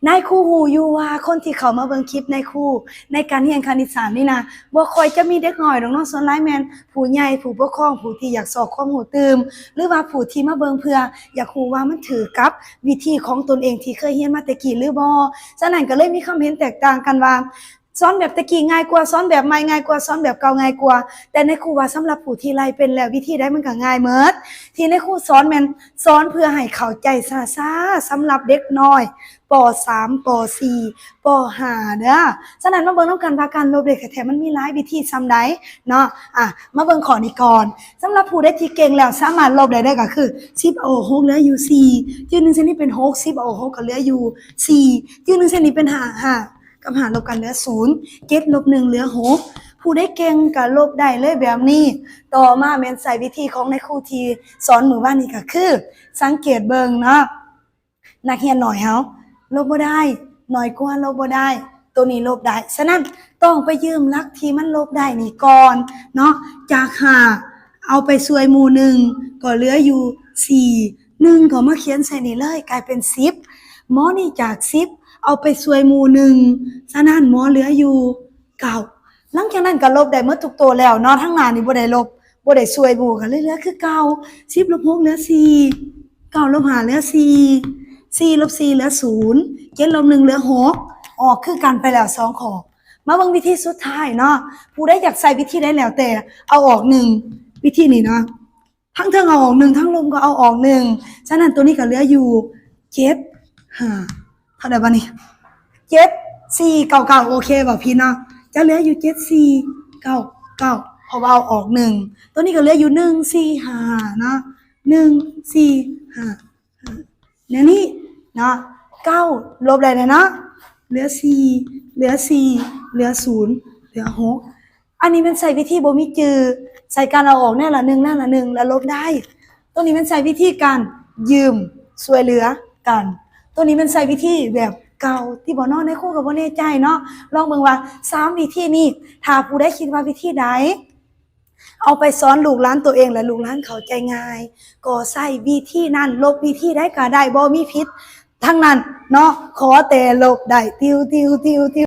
ນາຍຄູຮູ້ຢູ່ວ່າຄົນທີ່ເຂົ້າມາເບິ່ງຄລິບນາຍຄູໃນການຮຽນຄະນິດສາດນີ້ນະ ບໍ່ຄ່ອຍຈະມີເດັກນ້ອຍດອກເນາະ, ສ່ວນຫຼາຍແມ່ນຜູ້ໃຫຍ່, ຜູ້ປົກຄອງ, ຜູ້ທີ່ຢາກຊອກຄວາມຮູ້ຕື່ມ ຫຼືວ່າຜູ້ທີ່ມາເບິ່ງເພື່ອຢາກຮູ້ວ່າມັນຖືກກັບວິທີຂອງຕົນເອງທີ່ເຄີຍຮຽນມາແຕ່ກີ້ຫຼືບໍ່. ສະນັ້ນກໍເລີຍມີຄວາມເຫັນແຕກຕ່າງກັນວ່າ ສອນແບບແຕ່ກີ້ງ່າຍກວ່າ, ສອນແບບໃໝ່ງ່າຍກວ່າ, ສອນແບບເກົ່າງ່າຍກວ່າ. ແຕ່ນາຍຄູວ່າສຳລັບຜູ້ທີ່ໄລ່ເປັນແລ້ວ ວິທີໃດມັນກໍງ່າຍໝົດ. ທີ່ນາຍຄູສອນແມ່ນສອນເພື່ອໃຫ້ເຂົ້າໃຈຊ້າໆ ສຳລັບເດັກນ້ອຍ ປໍສາມ ປໍສີ່ ປໍຫ້າເດີ. ສະນັ້ນມາເບິ່ງນຳກັນວ່າການລົບເລກແທ້ໆ ມັນມີຫຼາຍວິທີສ່ຳໃດເນາະ. ອ່ະ ມາເບິ່ງຂໍ້ນີ້ກ່ອນ. ສຳລັບຜູ້ໃດທີ່ເກັ່ງແລ້ວ ສາມາດລົບໄດ້ເດີ ກໍຄື ສິບ ເອົາອອກ ຫົກ ເຫຼືອຢູ່ ສີ່. ຈື່ໜຶ່ງເສັ້ນນີ້ເປັນ ຫົກ, ສິບ ເອົາອອກ ຫົກ ກໍເຫຼືອຢູ່ ສີ່. ຈື່ໜຶ່ງເສັ້ນນີ້ເປັນ ຫ້າ, ຫ້າ ກັບ ຫ້າ ລົບກັນເຫຼືອ ສູນ, ເຈັດ ລົບ ໜຶ່ງ ເຫຼືອ ຫົກ. ຜູ້ໃດເກັ່ງກໍລົບໄດ້ເລີຍແບບນີ້. ຕໍ່ມາແມ່ນໃຊ້ວິທີຂອງນາຍຄູທີ່ສອນມື້ວານນີ້ ກໍຄື ສັງເກດເບິ່ງເນາະ. ນັກຮຽນນ້ອຍເຮົາລົບບໍ່ໄດ້, ນ້ອຍກວ່າລົບບໍ່ໄດ້, ໂຕນີ້ລົບໄດ້. ສະນັ້ນຕ້ອງໄປຢືມຫຼັກທີ່ມັນລົບໄດ້ນີ້ກ່ອນເນາະ. ຈາກ ຫ້າ ເອົາໄປຊ່ວຍໝູ່ ໜຶ່ງ ກໍເຫຼືອຢູ່ ສີ່. ໜຶ່ງ ກໍມາຂຽນໃສ່ນີ້ເລີຍ ກາຍເປັນ ສິບ. ໝໍນີ້ຈາກ ສິບ ເອົາໄປຊ່ວຍໝູ່ ໜຶ່ງ ສະນັ້ນໝໍເຫຼືອຢູ່ ເກົ້າ. ຫຼັງຈາກນັ້ນກໍລົບໄດ້ໝົດທຸກໂຕແລ້ວເນາະ, ທາງໜ້ານີ້ບໍ່ໄດ້ລົບ ບໍ່ໄດ້ຊ່ວຍໝູ່ ກໍເລີຍເຫຼືອຄືເກົ່າ. ສິບ ລົບ ຫົກ ເຫຼືອ ສີ່, ເກົ້າ ລົບ ຫ້າ ເຫຼືອ ສີ່, ສີ່ ລົບ ສີ່ ເຫຼືອ ສູນ, ເຈັດ ລົບ ໜຶ່ງ ເຫຼືອ ຫົກ. ອອກຄືກັນໄປແລ້ວສອງຂໍ້. ມາເບິ່ງວິທີສຸດທ້າຍເນາະ. ຜູ້ໃດຢາກໃຊ້ວິທີໃດແລ້ວແຕ່ ເອົາອອກ ໜຶ່ງ ວິທີນີ້ເນາະ. ທັງເທິງເອົາອອກ ໜຶ່ງ, ທັງລຸ່ມກໍເອົາອອກ ໜຶ່ງ. ສະນັ້ນໂຕນີ້ກໍເຫຼືອຢູ່ ເຈັດ ຫ້າ. ເທົ່າໃດບາດນີ້? ເຈັດ ສີ່ ເກົ້າ ເກົ້າ. ໂອເຄ ບໍ່ຜິດເນາະ. ຈະເຫຼືອຢູ່ ເຈັດ ສີ່ ເກົ້າ ເກົ້າ ເພາະວ່າເອົາອອກ ໜຶ່ງ. ໂຕນີ້ກໍເຫຼືອຢູ່ ໜຶ່ງ ສີ່ ຫ້າ ເນາະ, ໜຶ່ງ ສີ່ ຫ້າ ຫ້າ ແນວນີ້ເນາະ. ເກົ້າ ລົບໄດ້ແລ້ວເນາະ, ເຫຼືອ ສີ່ ເຫຼືອ ສີ່ ເຫຼືອ ສູນ ເຫຼືອ ຫົກ. ອັນນີ້ແມ່ນໃຊ້ວິທີບໍ່ມີຈື່, ໃຊ້ການເອົາອອກແນວລະໜຶ່ງ ແນວລະໜຶ່ງ ແລ້ວລົບໄດ້. ໂຕນີ້ແມ່ນໃຊ້ວິທີການຢືມຊ່ວຍເຫຼືອກັນ. ໂຕນີ້ແມ່ນໃຊ້ວິທີແບບເກົ່າຕິບໍເນາະ, ນາຍຄູກໍບໍ່ແນ່ໃຈເນາະ. ລອງເບິ່ງວ່າສາມວິທີນີ້ ຖ້າຜູ້ໃດຄິດວ່າວິທີໃດ ເອົາໄປສອນລູກຫຼານໂຕເອງ ແລະ ລູກຫຼານເຂົ້າໃຈງ່າຍ ກໍໃຊ້ວິທີນັ້ນ, ລົບວິທີໃດກໍໄດ້ ບໍ່ມີຜິດທັງນັ້ນເນາະ. ຂໍແຕ່ລົບໄດ້ ຕິວ ຕິວ ຕິວ ຕິວ.